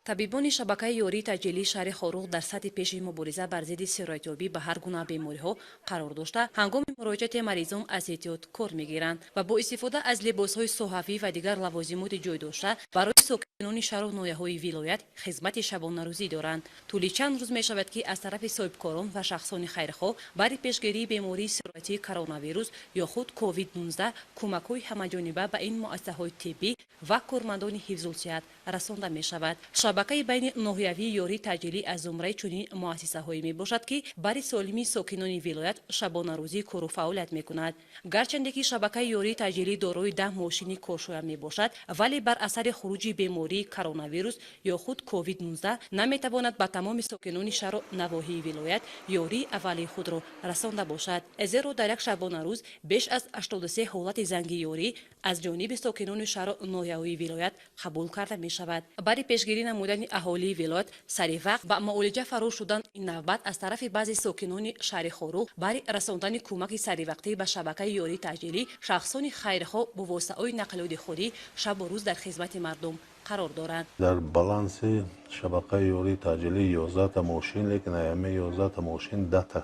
Табибони шабакаи ёрии таъҷилии шаҳри Хоруғ дар сатҳи пеши мубориза бар зидди сироятёбӣ ба ҳар гуна бемориҳо қарор дошта, ҳангоми муроҷиати маризон аз эҳтиёт кор мегиранд ва бо истифода аз либосҳои соҳавӣ ва дигар лавозимоти ҷой дошта барои сокинони шаҳру ноҳияҳои вилоят хизмати шабонарӯзӣ доранд. Тӯли чанд рӯз мешавад, ки аз тарафи соҳибкорон ва шахсони хайрхоҳ барои пешгирии бемории сироятии коронавирус ё худ COVID-19 кӯмакҳои ҳамаҷониба ба ин муассисаҳои тиббӣ ва кормандони ҳифзулсиҳат расонда мешавад. Шабакаи байни ноҳиявии ёрии таъҷилӣ аз зумраи чунин муассисаҳое мебошад, ки бари солимии сокинони вилоят шабонарӯзӣ кору фаъолият мекунад. Гарчанде ки шабакаи ёрии таъҷилӣ дорои 10 мошини коршоям мебошад, вале бар асари хуруҷи бемории коронавирус ё худ COVID-19 наметавонад ба тамоми сокинони шаҳру навоҳии вилоят ёрии аввалии худро расонда бошад. Зеро дар як шабонарӯз беш аз 83 ҳолати занги ёрӣ аз ҷониби сокинони шаҳру ноҳияҳои вилоят қабул карда мешавад. Барои пешгирӣ намудани аҳолии вилоят сари вақт ба муолиҷа фаро шудан, ин навбат аз тарафи баъзе сокинони шаҳри Хоруғ барои расондани кӯмаки саривақтӣ ба шабакаи ёрии таъҷилӣ шахсони хайрхоҳ бо воситаҳои нақлиёти худӣ шабу рӯз дар хизмати мардум қарор доранд. Дар баланси шабакаи ёрии таъҷилӣ 11та мошин, лекин аяме 11та мошин 10та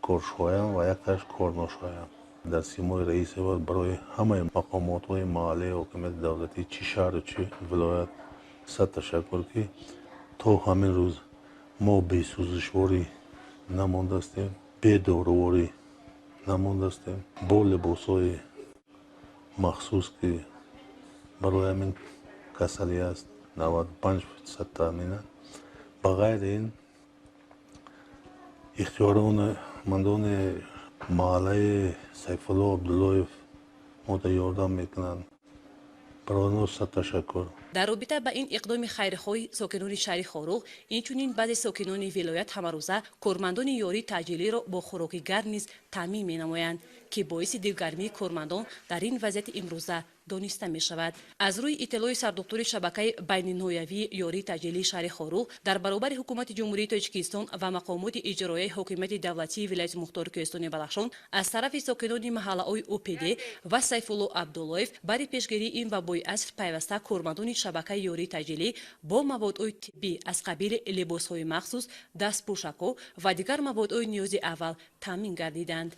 коршоям ва якташ корношоям. Дар симои раиси барои ҳамаи мақомотҳои маҳаллии ҳокимияти давлатӣ, чӣ шаҳру чӣ вилоят, сад ташаккур, ки то ҳамин рӯз мо бесӯзишворӣ намондастем, бедоруворӣ намондастем, бо либосҳои махсус, ки барои ҳамин касалӣ аст, 95% таъминанд. Ба ғайри ин, ихтиёрмандони маҳаллаи Сайфулло Абдуллоев мода ёрдам мекунанд. Барои онҳо сад ташаккур. Дар робита ба ин иқдоми хайрхоҳи сокинони шаҳри Хоруғ, инчунин баъзе сокинони вилоят ҳамарӯза кормандони ёрии таъҷилиро бо хӯроки гарм низ таъмин менамоянд, ки боиси дилгармии кормандон дар ин вазъияти имрӯза дониста мешавад. Аз рӯи иттилои сардухтури шабакаи байниноҳиявии ёрии таъҷилии шаҳри Хоруғ, дар баробари ҳукумати Ҷумҳурии Тоҷикистон ва мақомоти иҷроияи ҳокимияти давлатии вилояти мухтори Кӯҳистони Бадахшон, аз тарафи сокинони маҳаллаҳои УПД ва Сайфулло Абдуллоев барои пешгирии ин вабои аср пайваста кормандони шабакаи ёрии таъҷилӣ бо маводҳои тиббӣ аз қабили либосҳои махсус, дастпӯшакҳо ва дигар маводҳои ниёзи аввал таъмин гардиданд.